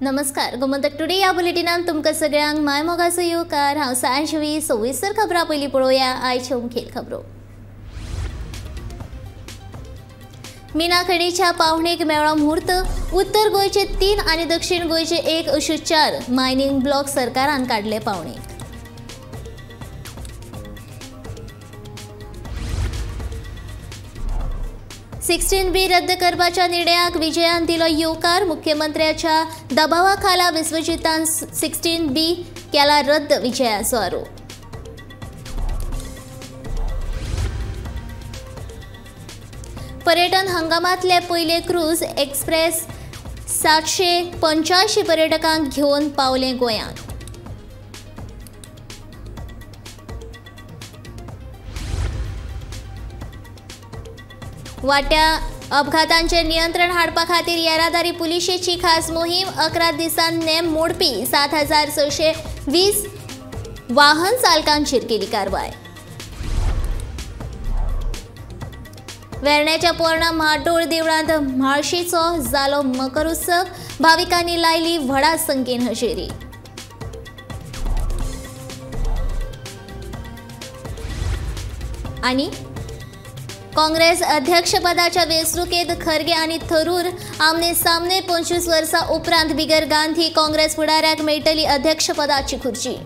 नमस्कार, गोमंतक टुडे ह्या बुलेटिनान तुमकां सगळ्यांक my मोगाचो येवकार. हांव सांजवी. सविस्तर खबरां पयलीं पळोवया आयच्यो मुखेल खबरो. मीना खणीच्या पावणेक मेळ्ळो म्हूर्त. उत्तर गोंयचे 3 आनी दक्षिण गोंयचे 1 अश्यो 4 मायनिंग ब्लॉक सरकारान काडले पावणेक. 16B रद्द करपाच्या निर्णयाक विजयान दिलो येवकार. मुख्यमंत्र्याच्या दबावाखाला विश्वजितान 16B केला रद्द, विजयाचो आरोप. पर्यटन हंगामांतले पयले क्रूज एक्सप्रेस 785 पर्यटकांक घेवन पावले गोंयांत. वाट्या अपघातांचेर नियंत्रण हाडपा खातीर येरादारी पुलिशेची खास मोहीम. 11 दिसांत नेम मोडपी 7620 वाहन चालकांचेर केली कारवाय. वेर्ण्याच्या पोरणा म्हाड्डोळ देवळांत म्हाळशीचो जालो मकर उत्सव. भाविकांनी लायली व्हडा संख्येन हजेरी. आनी काँग्रेस अध्यक्षपदाच्या वेंचणुकेत खरगे आनी थरूर आमने सामने. 25 वर्सां उपरांत बिगर गांधी काँग्रेस फुडाऱ्याक मेळटली अध्यक्षपदाची खुर्ची.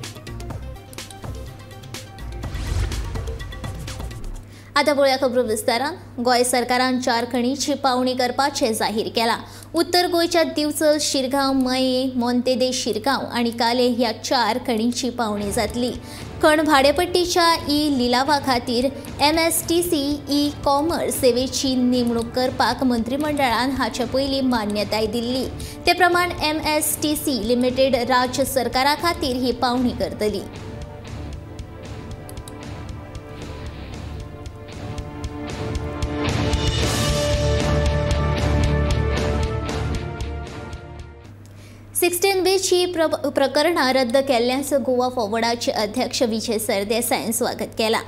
आतां पळोवया खबरो विस्तारान. गोंय सरकारान 4 खणीची पावणी करपाचें जाहीर केलां. उत्तर गोंयच्या दिवचल, शिरगांव, मये, मोंतेदे शिरगांव आनी काले ह्या 4 खणीची पावणी जातली. खण भाडेपट्टीच्या ई लिलावा खातीर MSTC e commerce सेवेची नेमणूक करपाक मंत्रिमंडळान हाचे पयलीं मान्यताय दिल्ली. ते प्रमाण MSTC limited राज्य सरकारा खातीर ही पावणी करतली. 16Bची प्रकरणां रद्द केल्ल्याचो गोवा फॉरवर्डाचे अध्यक्ष विजय सरदेसायन स्वागत केलां.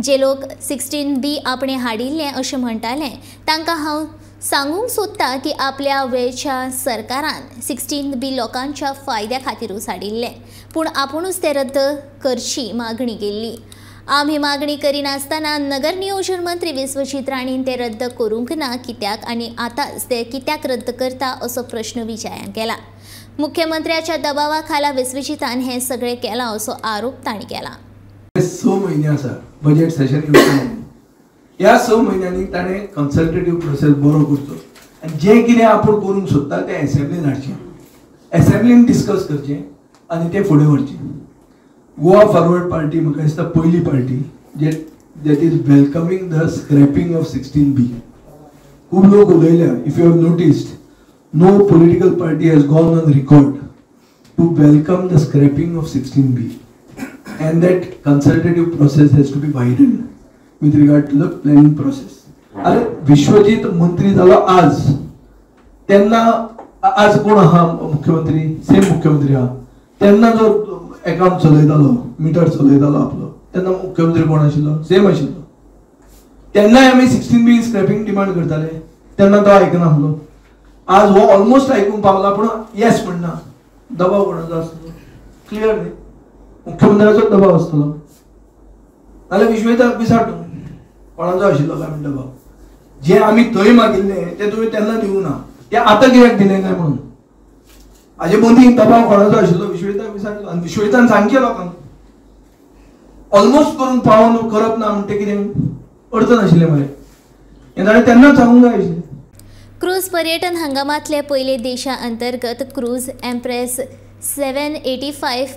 जे लोक 16B आपणे हाडिल्ले अशें म्हणटाले तांकां हांव सांगूंक सोदता की आपल्या वेळच्या सरकारान 16B लोकांच्या फायद्या खातीरूच हाडिल्लें, पूण आपुणूच तें रद्द करची मागणी केल्ली. आमी मागणी करिनासतना नगर नियोजन मंत्री विश्वजीत राणेन ते रद्द करूंक ना कित्याक आनी आतांच ते कित्याक रद्द करता असो प्रश्न विजयान केला. मुख्यमंत्र्याच्या दबावाखाला विश्वजितान हें सगळें केलां असो आरोप तांणी केला. 6 म्हयने आसा बजेट सेशन येवचें. ह्या 6 म्हयन्यांनी ताणें कन्सल्टेटीव प्रोसेस बरो करचो आनी जें कितें आपूण करूंक सोदता तें एसेंब्लीन हाडचें, एसेंब्लीन डिस्कस करचें आनी तें फुडें व्हरचें. गोवा फॉरवर्ड पार्टी म्हाका दिसता पयली party J that is welcoming the scrapping of 16B. खूब लोक उलयल्या. If you have noticed, no political party has gone on record to welcome the scrapping of 16B, and that consultative process has to be widened with regard to the planning process. अरे विश्वजीत मंत्री जालो आज, तेन्ना आज कोण आहा मुख्यमंत्री? Same मुख्यमंत्री आहा. तेन्ना जो अकाउंट चलयतालो, मिटर चलयतालो आपलो, तेन्ना मुख्यमंत्री कोण आशिल्लो? सेम आशिल्लो. तेन्नाय आमी 16B scraping demand करताले, तेन्ना तो आयकनासलो. आज हो ऑलमोस्ट आयकूंक पावला, पूण येस म्हणना. दबाव कोणाचो आसतलो? क्लियर न्ही, मुख्यमंत्र्याचोच दबाव आसतलो. नाल्यार विश्वजिताक विचार तूं कोणाचो आशिल्लो काय म्हण दबाव. जे आमी थंय मागिल्ले ते तुवें तेन्ना दिवंक ना, ते आतां कित्याक दिलें काय म्हणून. हाजे मदीं दबाव कोणाचो आशिल्लो विश्वजिताक विचारलो आनी विश्वजितान सांगचें लोकांक. ऑलमोस्ट करून पावोवन करप ना म्हणटे कितें अर्थ नाशिल्लें मरे. हें ताणें तेन्नाच सांगूंक जाय आशिल्लें. क्रूज पर्यटन हंगामांतले पयले देशा अंतर्गत क्रूज एम्प्रेस 785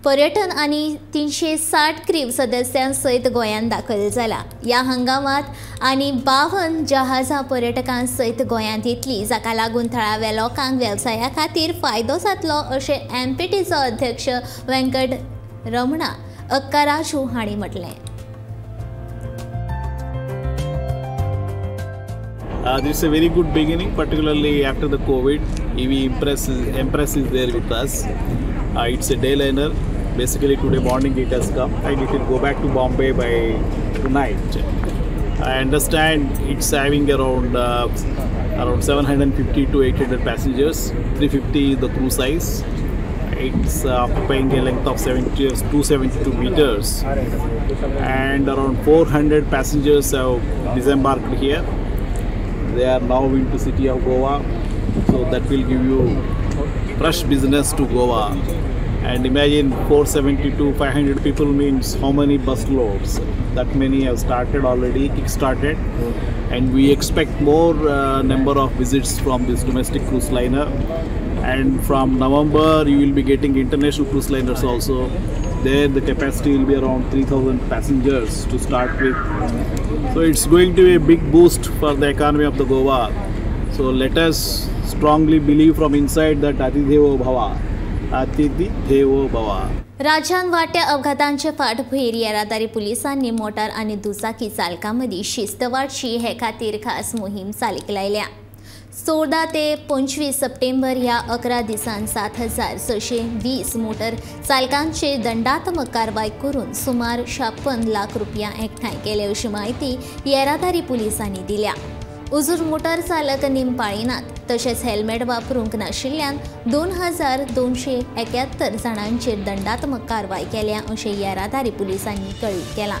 पर्यटन आनी 360 क्रीव सदस्यां सयत गोंयांत दाखल जाला. ह्या हंगामांत आनी 52 जहाजां पर्यटकां सयत गोंयांत येतली, जाका लागून थळाव्या लोकांक वेवसाया खातीर फायदो जातलो अशें MPTचो अध्यक्ष वेंकट रमणा अक्काराजू हांणी म्हटलें. This is a very good beginning, particularly after the COVID. EV Empress is there with us. It's a dayliner. Basically, today morning it has come and it will go back to Bombay by tonight. I understand it's having around Around 750 to 800 passengers, 350 is the crew size. It's occupying a length of 272 meters, and around 400 passengers have disembarked here. They are now into city of Goa, so that will give you fresh business to Goa. And imagine 470 to 500 people means how many bus loads? That many have started already, kick-started, and we expect more number of visits from this domestic cruise liner. And from November you will be getting international cruise liners also. There the capacity will be around 3,000 passengers to start with. So it's going to be a big boost for the economy of the Goa. So let us strongly believe from inside that Atithi Devo Bhava, Atithi Devo Bhava. राज्यांत वाडट्या अपघातांचे फाटभुंयेर येरादारी पुलिसांनी मोटार आनी दुचाकी चालकां मदीं शिस्त वाडची हे खातीर खास मोहीम चालीक लायल्या. 14 ते 25 सप्टेंबर ह्या 11 दिसांत 7,620 मोटर चालकांचेर दंडात्मक कारवाय करून सुमार 56 लाख रुपया एकठांय केले अशी म्हायती येरादारी पुलिसांनी दिल्या. उजूर मोटर चालक नेम पाळिनात तशेंच हेल्मेट वापरूंक नाशिल्ल्यान 2,271 जाणांचेर दंडात्मक कारवाय केल्या अशें येरादारी पुलिसांनी कळीत केलां.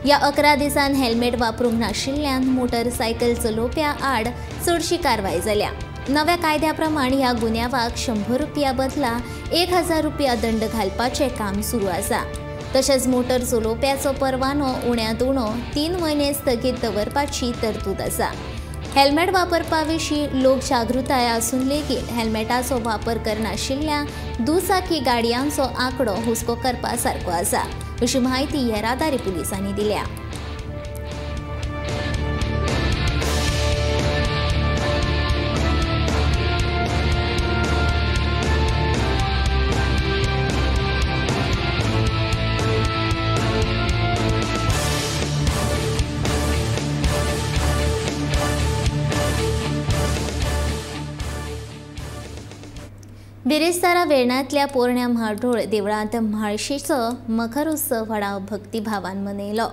ह्या 11 दिसांत हेल्मेट वापरूंक नाशिल्ल्यान मोटरसायकल चलोवप्या आड चडशी कारवाय जाल्या. नव्या कायद्या प्रमाण ह्या गुन्यांवाक 100 रुपया बदला 1,000 रुपया दंड घालपाचें काम सुरू आसा. तशेंच मोटर चलोवप्याचो परवानो उण्यांत उणो 3 म्हयने स्थगीत दवरपाची तरतूद आसा. हेल्मेट वापरपा विशीं लोक जागृताय आसून लेगीत हेल्मेटाचो वापर करनाशिल्ल्या दुचाकी गाडयांचो आंकडो हुस्को करपा सारको आसा अशी म्हायती येरादारी पुलिसांनी दिल्या. बिरेस्तारा वेर्णांतल्या पोरण्या म्हाड्डोळ देवळांत म्हाळशेचो मखर उत्सव व्हडा भक्तिभावान मनयलो.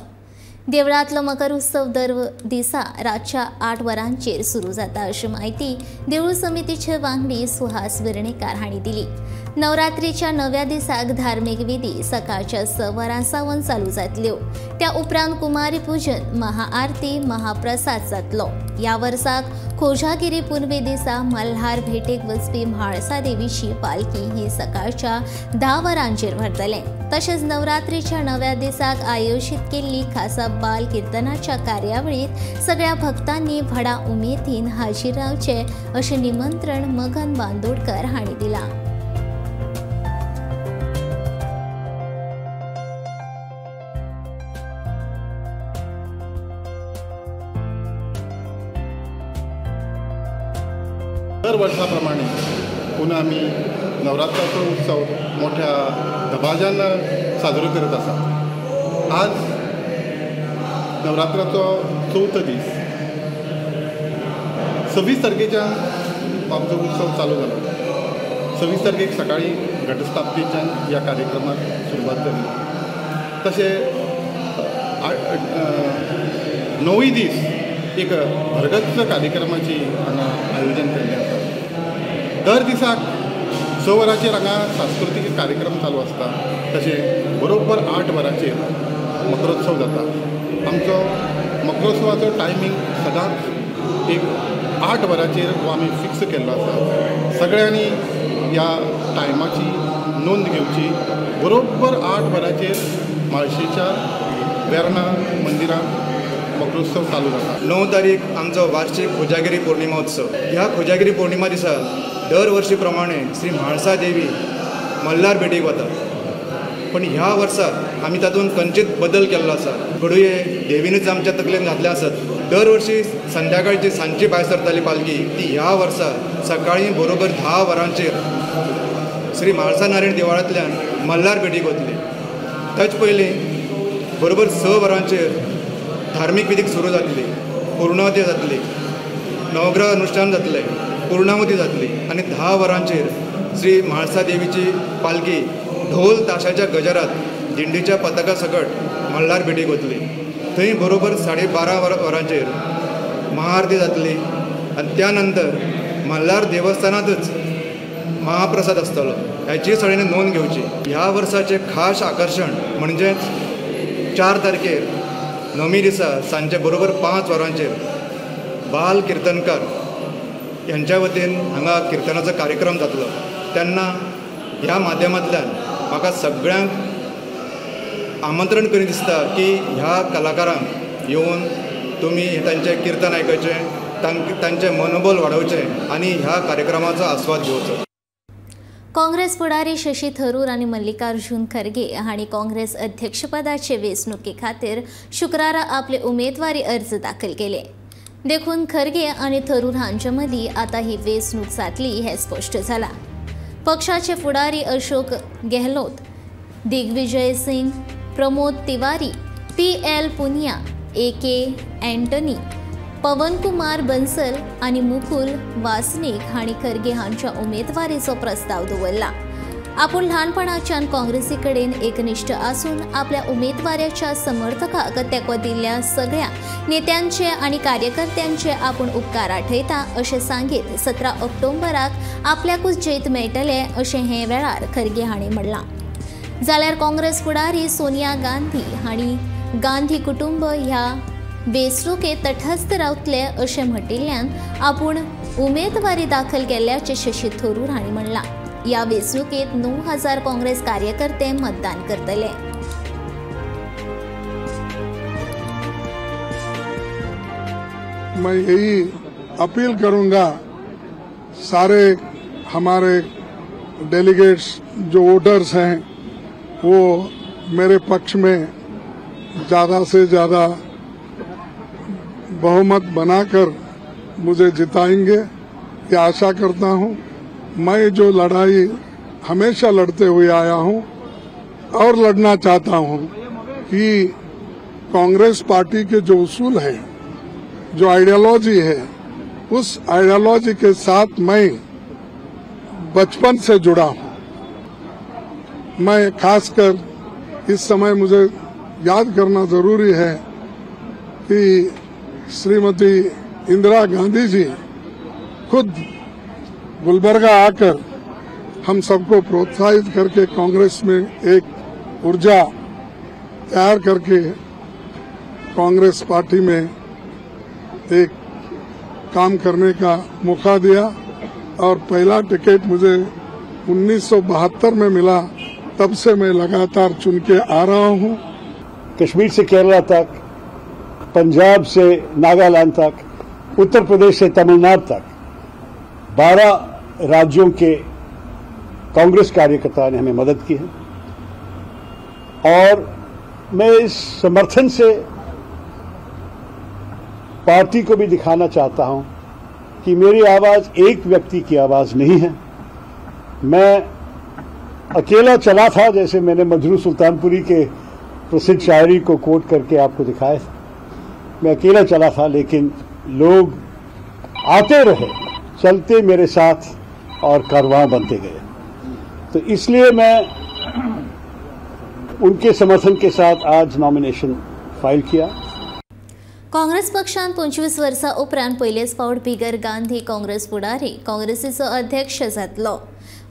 देवळांतलो मकर उत्सव दर दिसा रातच्या 8 वरांचेर सुरू जाता अशी म्हायती देवूळ समितीचे वांगडी सुहास वेर्णेकार हांणी दिली. नवरात्रीच्या 9व्या दिसाक धार्मीक विधी सकाळच्या 6 वरां सावन चालू जातल्यो. त्या उपरांत कुमारी पूजन, महाआरती, महाप्रसाद जातलो. ह्या वर्साक खोजागिरी पुनवे दिसा मल्हार भेटेक वचपी म्हाळसा देवीची पालखी ही सकाळच्या 10 वरांचेर व्हरतले. तशेंच नवरात्रीच्या 9व्या दिसाक आयोजीत केल्ली खासा बाल किर्तनाच्या कार्यावळीत सगळ्या भक्तांनी व्हडा उमेदीन हाजीर रावचें अशें निमंत्रण मगन बांदोडकर हांणी दिलां. दर वर्षाप्रमाणे पुन्हा आमी नवरात्राचो उत्सव मोठ्या दबाज्यान साजरो करत आसा. आज नवरात्राचो चवथो दीस, 26 तारखेच्यान आमचो उत्सव चालू जालो. 26 तारखेक सकाळी घटस्थापनेच्यान ह्या कार्यक्रमाक सुरवात जाली. तशें 9 दीस एक भरगच्च कार्यक्रमाची हांगा आयोजन केल्लें आसा. दर दिसाक 6 वरांचेर हांगा सांस्कृतीक कार्यक्रम चालू आसता. तशें बरोबर 8 वरांचेर मकरोत्सव जाता. आमचो मकरोत्सवाचो टायमींग सदांच एक 8 वरांचेर हो आमी फिक्स केल्लो आसा. सगळ्यांनी ह्या टायमाची नोंद घेवची. बरोबर 8 वरांचेर म्हाळशेच्या वेर्णा मंदिरांत मकरोत्सव चालू जाता. 9 तारीख आमचो वार्षिक खोजागिरी पौर्णिमा उत्सव. ह्या खोजागिरी पौर्णिमा दिसा दर वर्षी प्रमाणे श्री म्हाळसा देवी मल्हार भेटीक वता. पण ह्या वर्सा आमी तातूंत खंयचीच बदल केल्लो आसा. घडये देवीनूच आमच्या तकलेन घातलें आसत. दर वर्षी संध्याकाळची सांजची भायर सरताली पालखी ती ह्या वर्सा सकाळीं बरोबर 10 वरांचेर श्री म्हाळसा नारायण देवळांतल्यान मल्हार भेटीक वतली. ताचे पयलीं बरोबर 6 वरांचेर धार्मीक विधीक सुरू जातली, पूर्णावती जातली, नवग्रह अनुष्ठान जातलें, पूर्णावती जातली आनी 10 वरांचेर श्री म्हाळसा देवीची पालखी ढोल ताशाच्या गजरात दिंडीच्या पताका सकट मल्हार भेटीक वतली. थंय बरोबर 12:30 वरांचेर महाआरती जातली, आनी त्या नंतर मल्हार देवस्थानांतच महाप्रसाद आसतलो हाची सगळ्यांनी नोंद घेवची. ह्या वर्साचें खास आकर्शण म्हणजेच 4 तारखेर नवमी दिसा सांजचे बरोबर 5 वरांचेर बाल किर्तनकार यांच्या वतीन हांगा किर्तनाचो कार्यक्रम जातलो. तेन्ना ह्या माध्यमांतल्यान म्हाका सगळ्यांक आमंत्रण करीन दिसता की ह्या कलाकारांक येवन तुमी तांचें किर्तन आयकचें, तांचें मनोबल वाडोवचें आनी ह्या कार्यक्रमाचो आस्वाद घेवचो. काँग्रेस फुडारी शशी थरूर आनी मल्लिकार्जुन खरगे हांणी काँग्रेस अध्यक्षपदाचे वेंचणुके खातीर शुक्रारा आपले उमेदवारी अर्ज दाखल केले. देखून खरगे आनी थरूर हांचे मदीं आतां ही वेंचणूक जातली हें स्पश्ट जालां. पक्षाचे फुडारी Ashok Gehlot, Digvijay Singh, Pramod Tiwari, P L Punia, A K Antony, Pawan Kumar Bansal आनी मुकुल वासनिक हांणी खरगे हांच्या उमेदवारीचो प्रस्ताव दवरला. आपूण ल्हानपणाच्यान काँग्रेसी कडेन एकनिश्ठ आसून आपल्या उमेदवाराच्या समर्थकाक तेंको दिल्ल्या सगळ्या नेत्यांचे आनी कार्यकर्त्यांचे आपूण उपकार आठयता अशें सांगीत 17 ऑक्टोबराक आपल्याकूच जैत मेळटलें अशें हे वेळार खरगे हांणी म्हणलां. जाल्यार काँग्रेस फुडारी सोनिया गांधी हांणी गांधी कुटुंब ह्या वेंचणुकेंत तटस्थ रावतले अशें म्हटिल्ल्यान आपूण उमेदवारी दाखल केल्ल्याचें शशी थरूर हांणी म्हणलां. ह्या वेंचणुकेंत 9,000 काँग्रेस कार्यकर्ते मतदान करतले. मैं यही अपील करूंगा सारे हमारे डेलीगेट्स जो वोटर्स हैं वो मेरे पक्ष में ज्यादा से ज्यादा बहुमत बनाकर मुझे जिताएंगे, ये आशा करता हूँ। मैं जो लड़ाई हमेशा लड़ते हुए आया हूँ और लड़ना चाहता हूँ कि कांग्रेस पार्टी के जो उसूल हैं, जो आइडियोलॉजी है, उस आइडियोलॉजी के साथ मैं बचपन से जुड़ा हूँ। मैं खासकर इस समय मुझे याद करना जरूरी है कि श्रीमती इंदिरा गांधी जी खुद गुलबर्गा आकर हम सबको प्रोत्साहित करके कांग्रेस में एक ऊर्जा तैयार करके कांग्रेस पार्टी में एक काम करने का मौका दिया और पहला टिकट मुझे 1972 में मिला, तब से मैं लगातार चुन के आ रहा हूँ। कश्मीर से केरला तक, पंजाब से नागालैंड तक, उत्तर प्रदेश से तमिलनाडु तक 12 राज्यों के कांग्रेस कार्यकर्ताओं ने हमें मदद की है और मैं इस समर्थन से पार्टी को भी दिखाना चाहता हूं कि मेरी आवाज़ एक व्यक्ति की आवाज़ नहीं है। मैं अकेला चला था, जैसे मैंने मजरू सुल्तानपुरी के प्रसिद्ध शायरी को कोट करके आपको दिखाया था। मैं अकेला चला था, लेकिन लोग आते रहे, चलते मेरे साथ और कारवां बनते गए। तो इसलिए मैं उनके समर्थन के साथ आज नॉमिनेशन फाइल किया। काँग्रेस पक्षान 25 वर्सां उपरांत पयलेच फावट बिगर गांधी काँग्रेस फुडारी काँग्रेसीचो अध्यक्ष जातलो.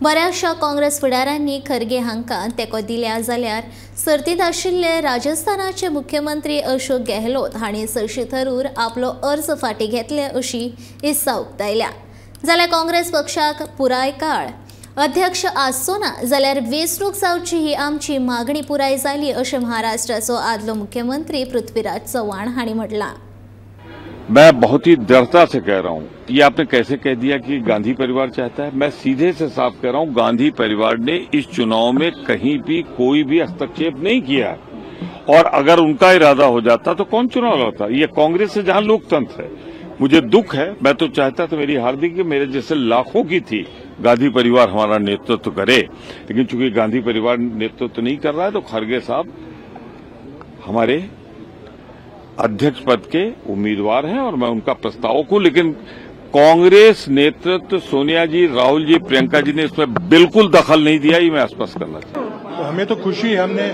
बऱ्याचशा काँग्रेस फुडारांनी खरगे हांकां तेंको दिल्या, जाल्यार सर्तींत आशिल्ले राजस्थानाचे मुख्यमंत्री अशोक गेहलोत हांणी शशी थरूर आपलो अर्ज फाटीं घेतले अशी इत्सा उक्तायल्या. जाल्यार काँग्रेस पक्षाक पुराय काळ अध्यक्ष आसचो ना जाल्यार वेंचणूक जावची ही आमची मागणी पुराय जाली अशें महाराष्ट्राचो आदलो मुख्यमंत्री पृथ्वीराज चव्हाण हांणी म्हटलां. मैं बहुत ही दृढ़ता से कह रहा हूं, ये आपने कैसे कह दिया कि गांधी परिवार चाहता है। मैं सीधे से साफ कह रहा हूं, गांधी परिवार ने इस चुनाव में कहीं भी कोई भी हस्तक्षेप नहीं किया और अगर उनका इरादा हो जाता तो कौन चुनाव लड़ता। ये कांग्रेस से जहां लोकतंत्र है, मुझे दुख है, मैं तो चाहता तो मेरी हार्दिक कि मेरे जैसे लाखों की थी गांधी परिवार हमारा नेतृत्व करे, लेकिन चूंकि गांधी परिवार नेतृत्व नहीं कर रहा है तो खड़गे साहब हमारे अध्यक्ष पद के उम्मीदवार हैं और मैं उनका प्रस्तावक हूं। लेकिन कांग्रेस नेतृत्व सोनिया जी, राहुल जी, प्रियंका जी ने इसमें बिल्कुल दखल नहीं दिया, ये मैं स्पष्ट करना चाहता हूं। तो हमें तो खुशी है, हमने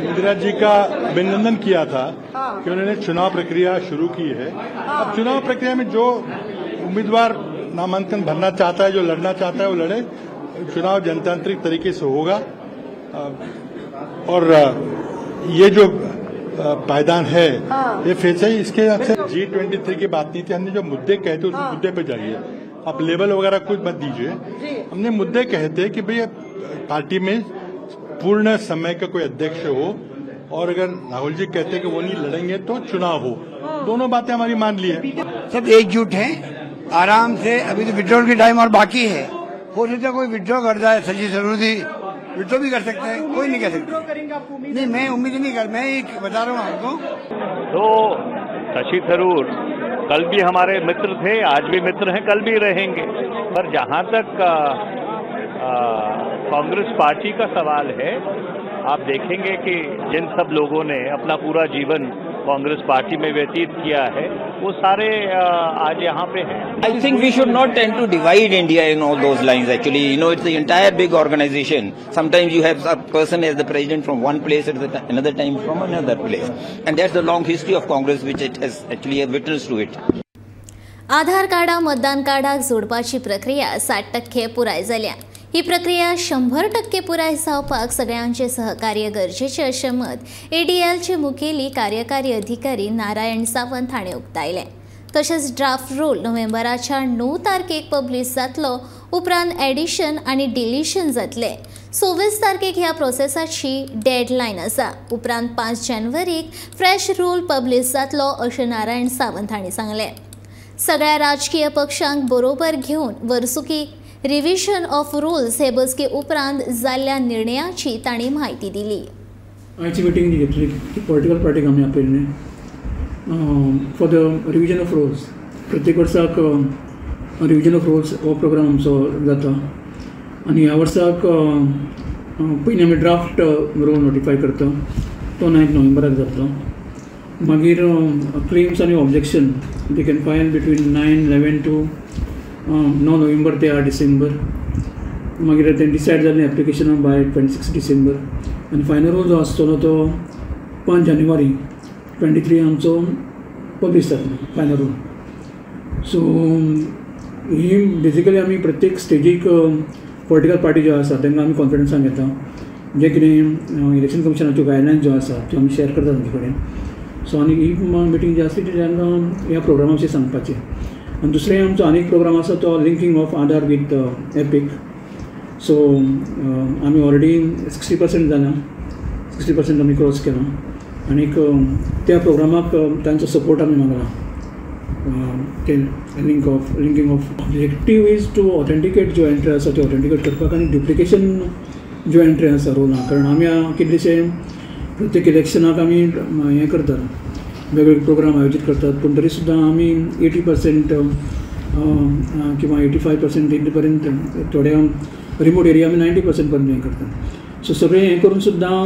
इंदिरा जी का अभिनंदन किया था कि उन्होंने चुनाव प्रक्रिया शुरू की है। अब चुनाव प्रक्रिया में जो उम्मीदवार नामांकन भरना चाहता है, जो लड़ना चाहता है वो लड़े। चुनाव जनतांत्रिक तरीके से होगा और ये जो पायदान है ये फिर से इसके हिसाब से G23 की बात नहीं थी। हमने जो मुद्दे कहे थे उस मुद्दे पे जाइए, आप लेबल वगैरह कुछ मत दीजिए। हमने मुद्दे कहे थे कि भैया पार्टी में पूर्ण समय का कोई अध्यक्ष हो और अगर राहुल जी कहते कि वो नहीं लड़ेंगे तो चुनाव हो, दोनों बातें हमारी मान ली है। सब एकजुट हैं आराम से। अभी तो विड्रॉल की टाइम और बाकी है, हो सकता है कोई विड्रॉ कर जाए, शशि थरूर जी विड्रॉ भी कर सकते हैं, कोई नहीं कर सकता। नहीं, मैं उम्मीद नहीं कर, मैं ये बता रहा हूँ आपको। तो शशि थरूर कल भी हमारे मित्र थे, आज भी मित्र हैं, कल भी रहेंगे। पर जहाँ तक कांग्रेस पार्टी का सवाल है, आप देखेंगे कि जिन सब लोगों ने अपना पूरा जीवन कांग्रेस पार्टी में व्यतीत किया है वो सारे आज यहाँ पे हैं। I think we should not tend to divide India in all those lines actually. You know, it's the entire big organization. Sometimes you have a person as the president from one place at the another time from another place. And that's the long history of Congress which it has actually a witness to it. आधार कार्डा मतदान कार्डाक जोडपाची प्रक्रिया 60% पुराय जाल्या। ही प्रक्रिया 100% पुराय जावपाक सगळ्यांचे सहकार्य गरजेचे अशें मत एडीएलचे मुखेली कार्यकारी अधिकारी नारायण सावंत हाणें उक्तायलें। तशेंच ड्राफ्ट रोल नोव्हेंबराच्या 9 तारखेक पब्लिश जातलो, उपरांत एडिशन आनी डिलिशन जातलें। 26 तारखेक ह्या प्रोसेसाची डेडलायन आसा। उपरांत 5 जानेवारीक फ्रेश रोल पब्लिश जातलो अशें नारायण सावंत हांणी सांगलें। सगळ्या राजकीय पक्षांक बरोबर घेवन वर्सुकी रिव्हिजन ऑफ रुल्स हे बसके उपरांत जाल्ल्या निर्णयाची तांणी म्हायती दिली। आयची मिटींग जी घेतली ती पॉलिटिकल पार्टीक आमी आपयल्ली for the revision of rules. प्रत्येक वर्साक रिव्हिजन ऑफ रुल्स हो प्रोग्राम आमचो जाता आनी ह्या वर्साक पयलीं आमी ड्राफ्ट रोल नोटिफाय करता, तो 9 नोव्हेंबराक जातलो। मागीर क्लेम्स आनी objection they can file between 9-11 to 9 November ते 8 डिसेंबर। मागीर ते डिसायड जालें एप्लिकेशनां बाय 26 डिसेंबर आनी फायनल रोल जो आसतलो तो 5 जानेवारी 23 आमचो पब्लिश जातलो फायनल रोल। सो ही बेजिकली आमी प्रत्येक स्टेजीक पॉलिटिकल पार्टी ज्यो आसा तांकां आमी कॉन्फिडन्सान घेता, जे कितें इलेक्शन कमिशनाच्यो गायडलायन्स ज्यो आसा त्यो आमी शेअर करता तांचे कडेन। सो आनी ही मिटींग जी आसली ती तांकां ह्या प्रोग्रामा विशीं सांगपाचें। आनी दुसरें आमचो आनीक प्रोग्राम आसा तो linking of Aadhaar with EPIC. So आमी ऑलरेडी 60% जालां, 60% आमी क्रॉस केलां आनीक त्या प्रोग्रामाक तांचो सपोर्ट आमी मागला। ते linking of objective is to authenticate ज्यो एंट्री आसा त्यो ऑथेंटिकेट करपाक आनी डुप्लिकेशन ज्यो एंट्री आसा रोलां, कारण आमी कितलेशे प्रत्येक इलेक्शनाक आमी हें करतात, वेगवेगळे प्रोग्राम आयोजीत करतात, पूण तरी सुद्दां आमी 80% किंवा 85% इतले पर्यंत थोड्या रिमोट एरिया आमी 90% पर्यंत हें करतात। सो सगळें हें करून सुद्दां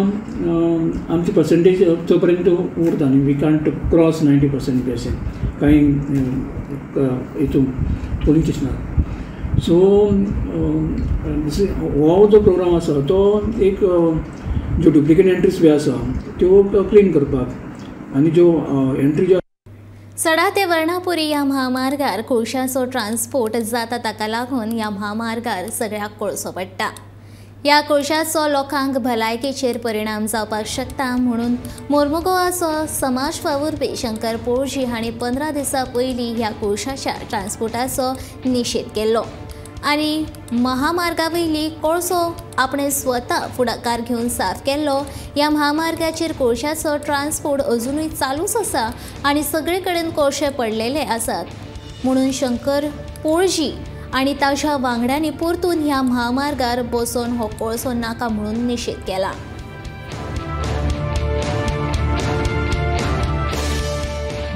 आमची पर्संटेज तो पर्यंत उरता न्ही, we can't cross 90% बी अशें कांय हितून पोलींग स्टेशनार। सो हो जो प्रोग्राम आसा तो एक ज्यो डुप्लिकेट एंट्रीज बी आसा त्यो क्लीन करपाक आनी ज्यो एंट्री ज्यो सडा ते वर्णापुरी ह्या म्हामार्गार कोळशाचो ट्रान्सपोर्ट जाता ताका लागून ह्या म्हामार्गार सगळ्याक कोळसो पडटा। ह्या कोळशाचो लोकांक भलायकेचेर परिणाम जावपाक शकता म्हणून मोर्मुगोवाचो समाज वावुरपी शंकर पोळजी हांणी 15 दिसां पयलीं ह्या कोळशाच्या ट्रान्सपोर्टाचो निशेध केल्लो आनी महामार्गावयली कोळसो आपणे स्वता फुडाकार घेवन साफ केल्लो। ह्या महामार्गाचेर कोळशाचो ट्रान्सपोर्ट अजुनूय चालूच आसा आनी सगळे कडेन कोळशे पडलेले आसात म्हणून शंकर पोळजी आनी ताच्या वांगड्यांनी परतून ह्या महामार्गार बसून हो कोळसो नाका म्हणून निशेध केला।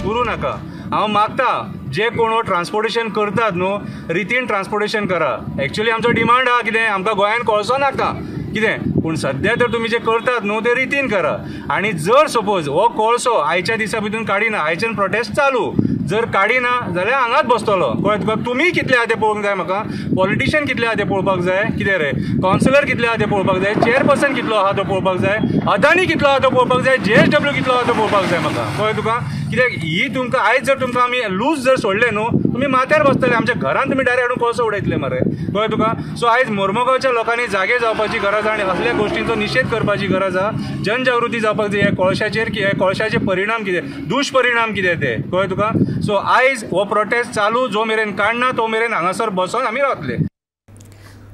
उरूं नाका, हांव मागता जे कोण ट्रान्सपोर्टेशन करतात न्हू रितीन ट्रान्सपोर्टेशन करा। एक्चुअली आमचो डिमांड आहा कितें, आमकां गोंयान कोळसो नाका कितें, पूण सद्या तर तुमी जे करतात न्हू ते रितीन करा. आनी जर सपोज हो कोळसो आयच्या दिसा भितून काडिना, आयच्यान प्रोटेस्ट चालू, जर काडिना जाल्यार हांगाच बसतलो. कळ्ळें तुका? तुमी कितले आहा ते पळोवंक जाय, म्हाका पॉलिटिशियन कितले आहा ते पळोवपाक जाय, कितें रे कावन्सिलर कितले आहा ते पळोवपाक जाय, चेअरपर्सन कितलो आहा तो पळोवपाक जाय, अदानी कितलो आहा तो पळोवपाक जाय, JSW कितलो आहा तो पळोवपाक जाय म्हाका. कळ्ळें तुका? कित्याक ही तुमकां आयज जर तुमकां आमी लूज जर सोडले न्हू, तुमी माथ्यार बसतले, आमच्या घरान तुमी डायरेक्ट हाडून कोळसो उडयतले मरे. कळ्ळें तुका? सो आयज मोर्मुगांवच्या लोकांनी जागे जावपाची गरज आहा आनी असल्या गोश्टींचो निशेध करपाची गरज आहा. जनजागृती जावपाक जाय ह्या कोळशाचेर, की ह्या कोळशाचे परिणाम कितें, दुश्परिणाम कितें ते. कळ्ळें तुका? सो आयज हो प्रोटेस्ट चालू, जो मेरेन काडना तो मेरेन हांगासर बसोन आमी रावतले.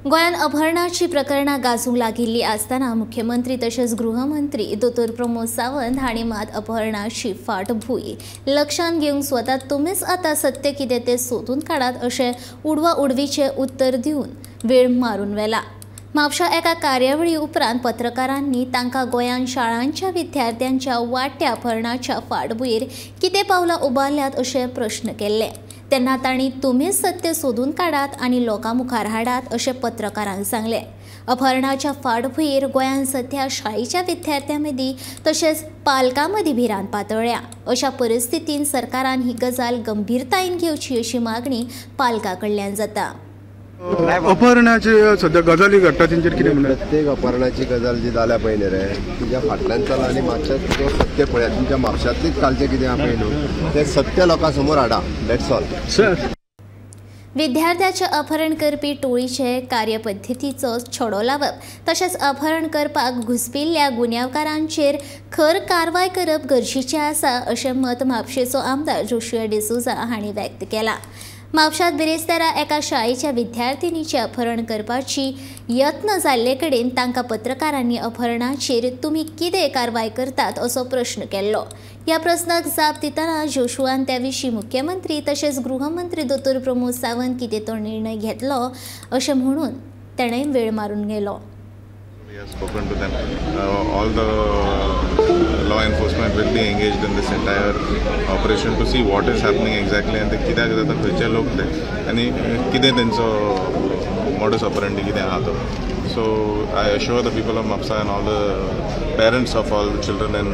गोंयांत अपहरणाची प्रकरणां गाजूंक लागिल्लीं आसतना मुख्यमंत्री तशेंच गृहमंत्री दोतोर प्रमोद सावंत हांणी मात अपहरणाची फाटभूंय लक्षांत घेवंक स्वता तुमीच आतां सत्य कितें तें सोदून काडात अशें उडवा उडवीचें उत्तर दिवन वेळ मारून व्हेला. म्हापशा एका कार्यावळी उपरांत पत्रकारांनी तांकां गोंयांत शाळांच्या विद्यार्थ्यांच्या वाडट्या अपहरणाच्या फाटभूंयेर कितें पावलां उबारल्यात अशें प्रश्न केल्ले. तेन्ना तांणी तुमीच सत्य सोदून काडात आनी लोकां मुखार हाडात अशें पत्रकारांक सांगलें. अपहरणाच्या फाटभूंयेर गोंयांत सध्या शाळेच्या विद्यार्थ्यां मदीं तशेंच पालकां मदीं भिरांत पातळ्ळ्या. अशा परिस्थितीन सरकारान ही गजाल गंभीरतायेन घेवची अशी मागणी पालकां कडल्यान जाता. अपहरणाची सध्या गजाली घडटा तेंचेर कितें म्हणटा? प्रत्येक अपहरणाची गजाल जी जाल्या पळय न्ही रे, तिच्या फाटल्यान चला आनी मातशें तो सत्य पळयात. तुमच्या म्हापशांतलीच कालचें कितें आहा पळय न्हू तें सत्य लोकां समोर हाडा. That's all. Sir, विद्यार्थ्याचें अपहरण करपी टोळीचे कार्यपद्दतीचो छडो लावप तशेंच अपहरण करपाक घुसपिल्ल्या गुन्यांवकारांचेर खर कारवाय करप गरजेचें आसा अशें मत म्हापशेचो आमदार जोशुआ डिसोझा हांणी व्यक्त केलां. म्हापशांत बिरेस्तारा एका शाळेच्या विद्यार्थिनीचें अपहरण करपाची यत्न जाल्ले कडेन तांकां पत्रकारांनी अपहरणाचेर तुमी कितें कारवाय करतात असो प्रश्न केल्लो. ह्या प्रस्नाक जाप दितना जोशुआन त्या विशीं मुख्यमंत्री तशेंच गृहमंत्री दोतोर प्रमोद सावंत कितें तो निर्णय घेतलो अशें म्हणून ताणें वेळ मारून गेलो. We have spoken to them. All the law enforcement will be engaged in this entire operation to see what is happening exactly and कित्याक जाता, खंयचे लोक ते आनी कितें तेंचो modus operandi कितें आहा तो. So I assure the people of Mapsa and all the parents of all the children in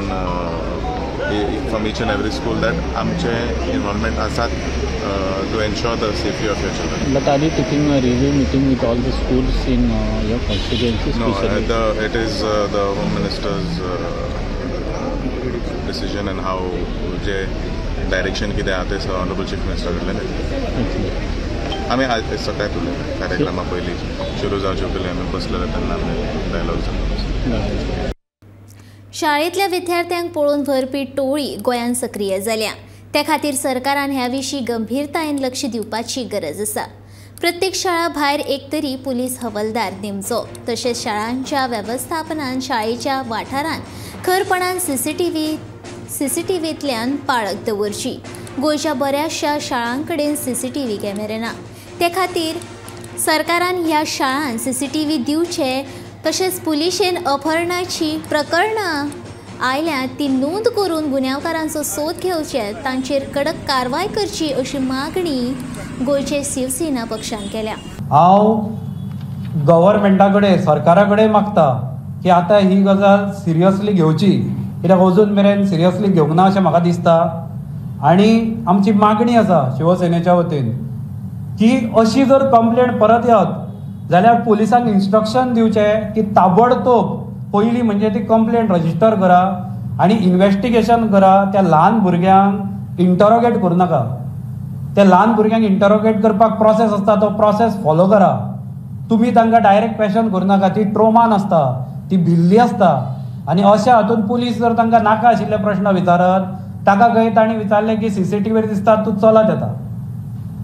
from each and every school that आमचे involvement आसात to ensure the safety of your children. But are you taking a review meeting with all the schools in your constituency? No, it is the Home Minister's decision and how J direction कितें आहा तें Honorable Chief Minister कडल्यान. आमी आज सकाळी उलयले कार्यक्रमा पयलीं सुरू जावचे पयलीं आमी बसलेले तेन्ना आमी डायलॉग जालो. शाळेंतल्या विद्यार्थ्यांक पळोवन व्हरपी टोळी गोंयांत सक्रीय जाल्या. त्या खातीर सरकारान ह्या विशीं गंभीरतायेन लक्ष दिवपाची गरज आसा. प्रत्येक शाळा भायर एक तरी पुलीस हवालदार नेमचो. तशेंच शाळांच्या वेवस्थापनान शाळेच्या वाठारांत खरपणान सीसीटीव्हींतल्यान पाळक दवरची. गोंयच्या बऱ्याचशा शाळां कडेन सीसीटीव्ही कॅमेरे ना. ते खातीर सरकारान ह्या शाळांत सीसीटीव्ही दिवचे. तशेंच पुलिशेन अपहरणाची प्रकरणां आयल्या ती नोंद करून गुन्यांवकारांचो सोद घेवचे, तांचेर कडक कारवाय करची अशी मागणी गोंयचे शिवसेना पक्षान केल्या. हांव गव्हर्मेंटा कडेन, सरकारा कडेन मागता की आतां ही गजाल सिरियसली घेवची, कित्याक अजून मेरेन सिरियसली घेवंक ना अशें म्हाका दिसता. आनी आमची मागणी आसा शिवसेनेच्या वतीन की अशी जर कंप्लेंट परत येत जाल्यार पुलिसांक इन्स्ट्रक्शन दिवचें की ताबडतोब पयलीं म्हणजे ती कंप्लेंट रजिस्टर करा आनी इन्वेस्टिगेशन करा. त्या ल्हान भुरग्यांक इंटरोगेट करूं नाका. त्या ल्हान भुरग्यांक इंटरोगेट करपाक प्रोसेस आसता, तो प्रोसेस फॉलो करा. तुमी तांकां डायरेक्ट क्वेश्चन करूं नाका. ती ट्रोमान आसता, ती भिल्ली आसता आनी अशा हातून पुलीस जर तांकां नाका आशिल्ले प्रश्न विचारत, ताका खंय तांणी विचारलें की सीसीटीव्हीर दिसता तूं चलत येता,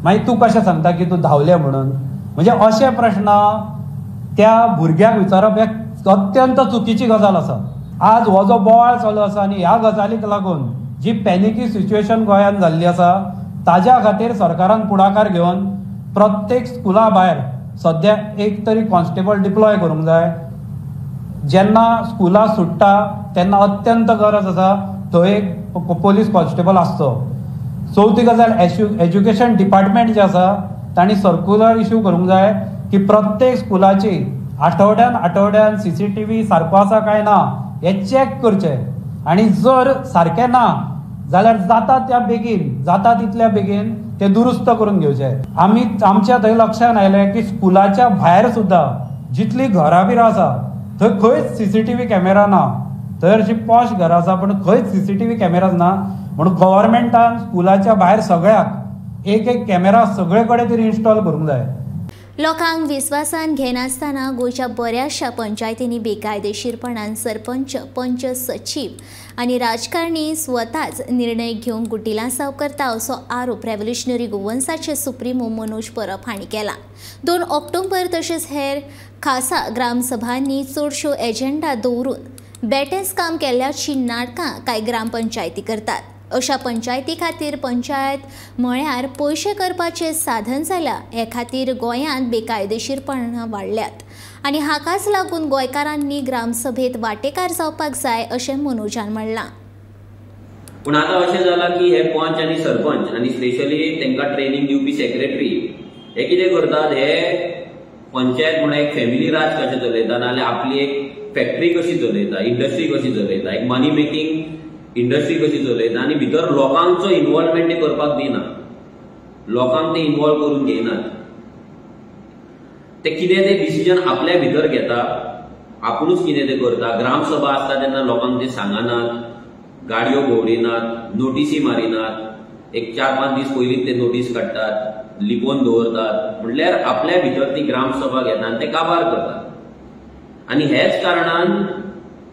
मागीर तूं कशें सांगता की तूं धांवलें म्हणून. म्हणजे अशे प्रश्न त्या भुरग्याक विचारप हे अत्यंत चुकीची गजाल आसा. आज हो जो बोवाळ चालू आसा आनी ह्या गजालीक लागून जी पॅनिकी सिच्युएशन गोंयांत जाल्ली आसा ताज्या खातीर सरकारान फुडाकार घेवन प्रत्येक स्कुला भायर सद्या एक तरी कॉन्स्टेबल डिप्लॉय करूंक जाय. जेन्ना स्कुलां सुट्टा तेन्ना अत्यंत गरज आसा थंय एक पोलीस कॉन्स्टेबल आसचो. चवथी गजाल, एज्युकेशन डिपार्टमेंट जें आसा तांणी सर्कुलर इश्यू करूंक जाय की प्रत्येक स्कुलाची आठवड्यान आठवड्यान CCTV सारको आसा काय ना हें चॅक करचें आनी जर सारकें ना जाल्यार जाता त्या बेगीन, जाता तितल्या बेगीन ते दुरुस्त करून घेवचे. आमी आमच्या थंय लक्षान आयलें की स्कुलाच्या भायर सुद्दां जितली घरां बिरां आसा थंय खंयच CCTV camera ना. थंय अशी पॉश घरां आसा पण खंयच CCTV cameras ना. म्हणून गव्हर्मेंटान स्कुलाच्या भायर सगळ्याक एक एक कॅमेरा सगळे कडेन तरी इन्स्टॉल करूंक जाय. लोकांक विस्वासान घेनासतना गोंयच्या बऱ्याचशा पंचायतींनी बेकायदेशीरपणान सरपंच, पंच सचीव आनी राजकारणी स्वताच निर्णय घेवंक गुड्डिलासांव करता असो आरोप रेव्होल्युशनरी गोवन्साचे सुप्रिमो मनोज परब हांणी केला. 2 ऑक्टोबर तशेंच हेर खासा ग्रामसभांनी चडश्यो एजेंडा दवरून बेटेंच काम केल्ल्याची नाटकां कांय ग्रामपंचायती करतात. अशा पंचायती खातीर पंचायत म्हळ्यार पयशे करपाचें साधन जालां. हे खातीर गोंयांत बेकायदेशीरपणां वाडल्यात आनी हाकाच लागून गोंयकारांनी ग्रामसभेत वांटेकार जावपाक जाय अशें मनोजान म्हणलां. पूण आतां अशें जालां की हे पंच आनी सरपंच आनी स्पेशली तांकां ट्रेनींग दिवपी सेक्रेटरी हे कितें करतात, हे पंचायत म्हणून एक फॅमिली राज कशें चलयता, नाजाल्यार आपली एक फॅक्टरी कशी चलयता, इंडस्ट्री कशी चलयता, एक मनी मेकिंग इंडस्ट्री कशी चलयता आनी भितर लोकांचो इन्वॉल्वमेंट ते करपाक दिना, लोकांक ते इन्वॉल्व करून घेयनात. ते कितें ते डिसिजन आपल्या भितर घेता, आपुणूच कितें ते करता. ग्रामसभा आसता तेन्ना लोकांक ते सांगनात, गाडयो भोंवडिनात, नोटिसी मारिनात, एक 4-5 दीस पयलींच ते नोटीस काडटात, लिपोवन दवरतात. म्हणल्यार आपल्या भितर ती ग्रामसभा घेता आनी ते काबार करतात. आनी हेच कारणान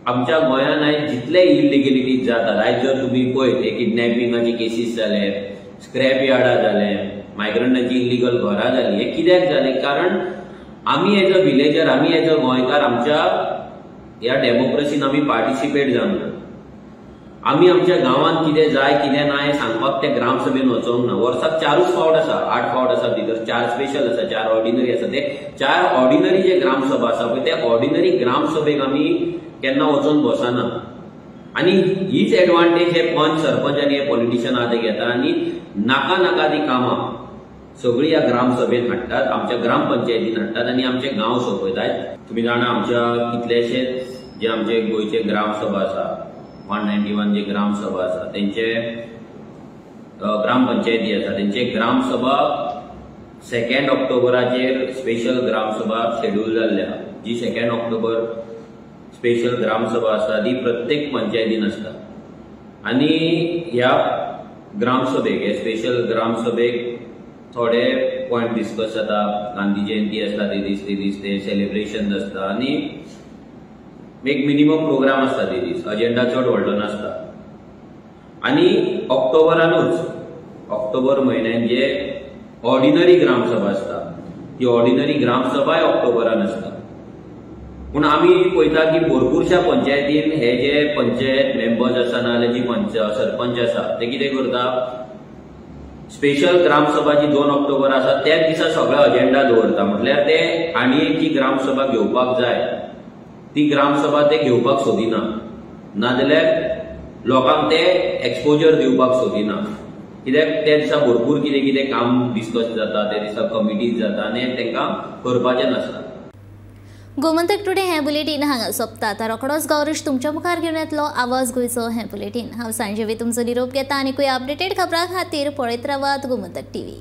आमच्या गोंयांत आयज जितले इलिगेलिटीज जातात, आयज जर तुमी पळयत हे किडनॅपिंगाचे केसीस जाले, स्क्रॅप यार्डां जाले, मायग्रंटाची इलिगल घरां जाली, हे कित्याक जाले? कारण आमी एज अ विलेजर, आमी एज अ गोंयकार आमच्या ह्या डेमोक्रेसीन आमी पार्टिसिपेट जावंक ना. आमी आमच्या गांवांत कितें जाय कितें ना हें सांगपाक त्या ग्रामसभेन वचोंक ना. वर्साक 4 फावट आसा, 8 फावट आसा, भितर 4 स्पेशल आसा, 4 ऑर्डिनरी आसा. ते 4 ऑर्डिनरी जे ग्रामसभा आसा पळय ते ऑर्डिनरी ग्रामसभेक आमी केन्ना वचोन बसना. आनी हीच एडवांटेज हे पंच, सरपंच आनी हे पॉलिटिशियन आहा ते घेता आनी नाका नाका ती कामां सगळीं ह्या ग्रामसभेन हाडटात, आमच्या ग्रामपंचायतीन हाडटात आनी आमचे गांव सोंपयतात. तुमी जाणा आमच्या कितलेशेच जे आमचे गोंयचे ग्रामसभा आसा, 191 जे ग्रामसभा आसा तेंचे ग्रामपंचायती आसा तेंचे ग्रामसभा 2 ऑक्टोबराचेर स्पेशल ग्रामसभा शेड्यूल जाल्ल्या. जी 2 ऑक्टोबर स्पेशल ग्रामसभा आसता ती प्रत्येक पंचायतीन आसता आनी ह्या ग्रामसभेक, हे स्पेशल ग्रामसभेक थोडे पॉयंट डिस्कस जाता. गांधी जयंती आसता ते दीस, ते दीस ते सेलिब्रेशन आसता आनी एक मिनिमम प्रोग्राम आसता ते दीस, अजेंडा चड व्हडलो नासता. आनी ऑक्टोबरानूच, ऑक्टोबर म्हयन्यान जे ऑर्डिनरी ग्रामसभा आसता ती ऑर्डिनरी ग्रामसभाय ऑक्टोबरान आसता. पूण आमी पळयता की भरपूरश्या पंचायतीन हे जे पंचायत मेंबर्स आसा नाजाल्यार जी पंच सरपंच आसा ते कितें करता, स्पेशल ग्रामसभा जी 2 ऑक्टोबर आसा त्याच दिसा सगळो अजेंडा दवरता. म्हटल्यार ते आनी एक जी ग्रामसभा घेवपाक जाय ती ग्रामसभा ते घेवपाक सोदिना, नाजाल्यार लोकांक ते एक्सपोजर दिवपाक सोदिना. कित्याक त्या दिसा भरपूर कितें कितें काम डिस्कस जाता, त्या दिसा कमिटीज जाता आनी तांकां करपाचें नासता. गोमंतक टुडे हें बुलेटीन हांगा सोंपता. आतां रोखडोच गौरीश तुमच्या मुखार घेवन येतलो आवाज गोंयचो हें बुलेटीन. हांव सांजेवी तुमचो निरोप घेता आनी अपडेटेड खबरां खातीर पळयत रावात गोमंतक टीव्ही.